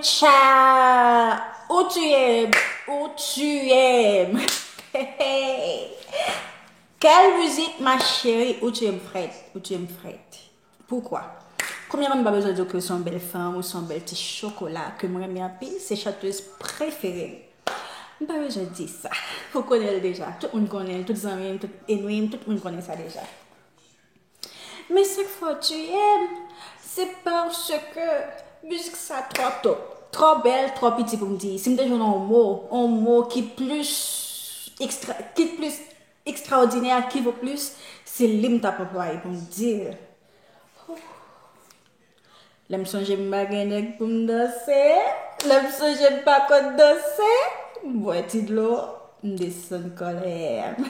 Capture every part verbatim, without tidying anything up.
Cha, ou tuye m, ou tuye m. Kèl mizik, ma chérie, ou tuye m frèt, ou tuye m frèt. Poukwa? Premyèman, m pa bezwen di w ke w se yon bèl fanm, ou se yon bèl ti chokola ke m renmen anpil, se chantèz prefere m. M pa bezwen di sa. Ou konnen l deja. Tout moun konnen l, tout zanmi m, tout enmi m, tout moun konnen sa deja. Men sa k fè w tuye m, se paske mizik sa twò top, twò bèl, twò piti pou m di. Si m te jwenn yon mo, yon mo ki plis ekstra, ki plis ekstraòdinè, ki vo plis, se li m t ap anplwaye pou m di l. Lè m sonje m pa gen nèg pou m danse, lè m sonje m pa konn danse, m bwè ti dlo, m desann kòlè m.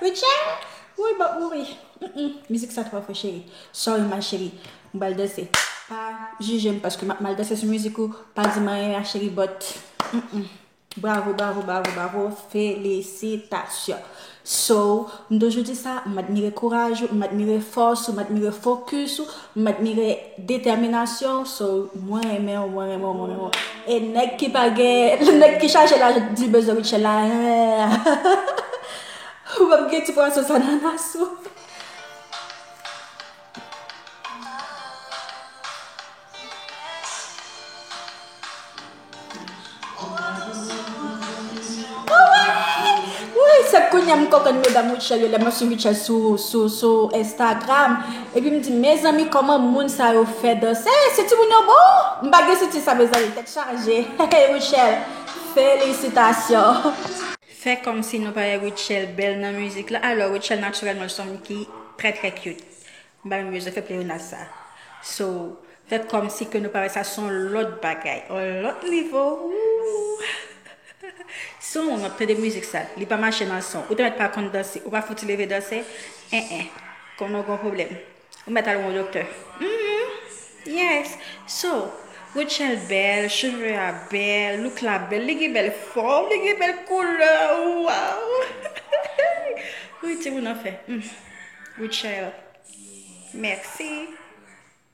Rutshelle, woy, m ap mouri. Mm, mm, mizik sa twò fò, cheri. Sorry, ma chérie. M pral danse. Pa jije m paske m ap mal danse sou mizik ou. Pa di m anyen, ma chérie, but, mm, mm. Bravo, bravo, bravo, bravo. Felisitasyon. So, m toujou di sa, m admire kouraj ou, m admire fòs ou, m admire fokis ou, m admire detèminasyon w. So, mwen renmen w, mwen renmen w, mwen renmen w. E nèg ki pa gen, nèg ki chache la, di bezwen Rutshelle la. Ou p ap gen ti pwason sa nan nas ou. Wi, se kounye a m konprann medam Rutshelle yo, lè m ap swiv Rutshelle sou, sou, sou Instagram. Epi m di, mezanmi, kòman moun sa yo fè danse? Ey, se timoun yo bon? M pa gen soti sa, mezanmi, tèt chaje. Hey, Rutshelle, felisitasyon. Fè kòmsi nou pa wè Rutshelle bèl nan mizik la. Alò, Rutshelle natirèlman se yon moun ki trè, trè cute. M pa menm bezwen fè pleyonaj sa. So, fè kòmsi ke nou pa wè sa, se yon lòt bagay, yon lòt nivo. Woo! Si yon moun ap tande mizik sa, li pa mache nan son, ou te mèt pa konn danse, ou pa fouti leve danse, en en, konnen w gen yon pwoblèm. Ou mèt al wè yon doktè. Mhm. Yes. So, Rutshelle bèl, cheve a bèl, look la bèl, li gen bèl fòm, li gen bèl koulè, waw! Wi, timoun anfen. Mm. Rutshelle. Mèsi.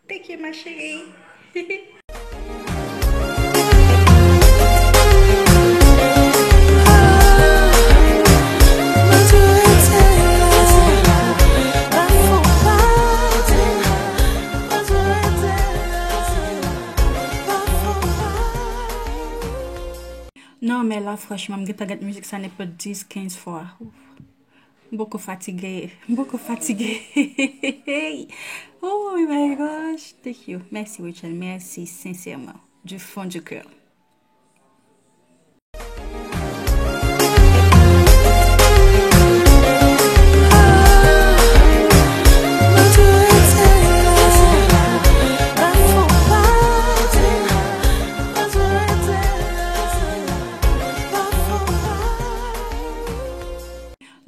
Thank you, ma chérie. Non, men la, franchman, m gentan gad mizik sa nenpòt dis, kenz fwa. Ouf. M poko fatige. M poko fatige. Oh my gosh. Thank you. Mèsi, Rutshelle. Mèsi, sensèman. Du fond du cœur.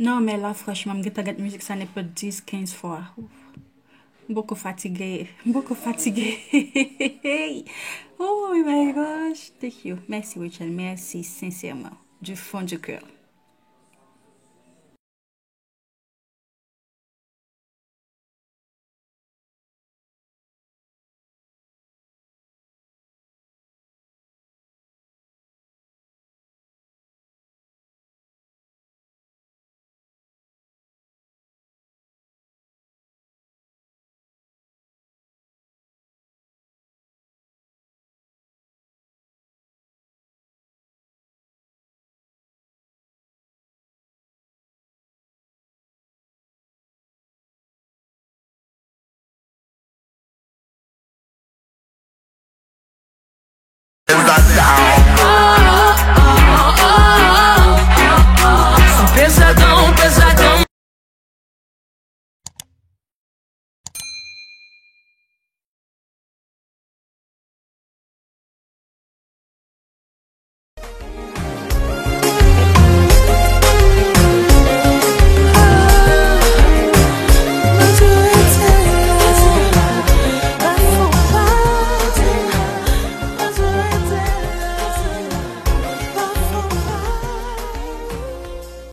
Non, men la, franchman, m gentan gad mizik sa nenpòt dis, kenz fwa. Ouf. M poko fatige. M poko fatige. Oh my gosh. Thank you. Mèsi, Rutshelle. Mèsi, sensèman. Du fond du cœur.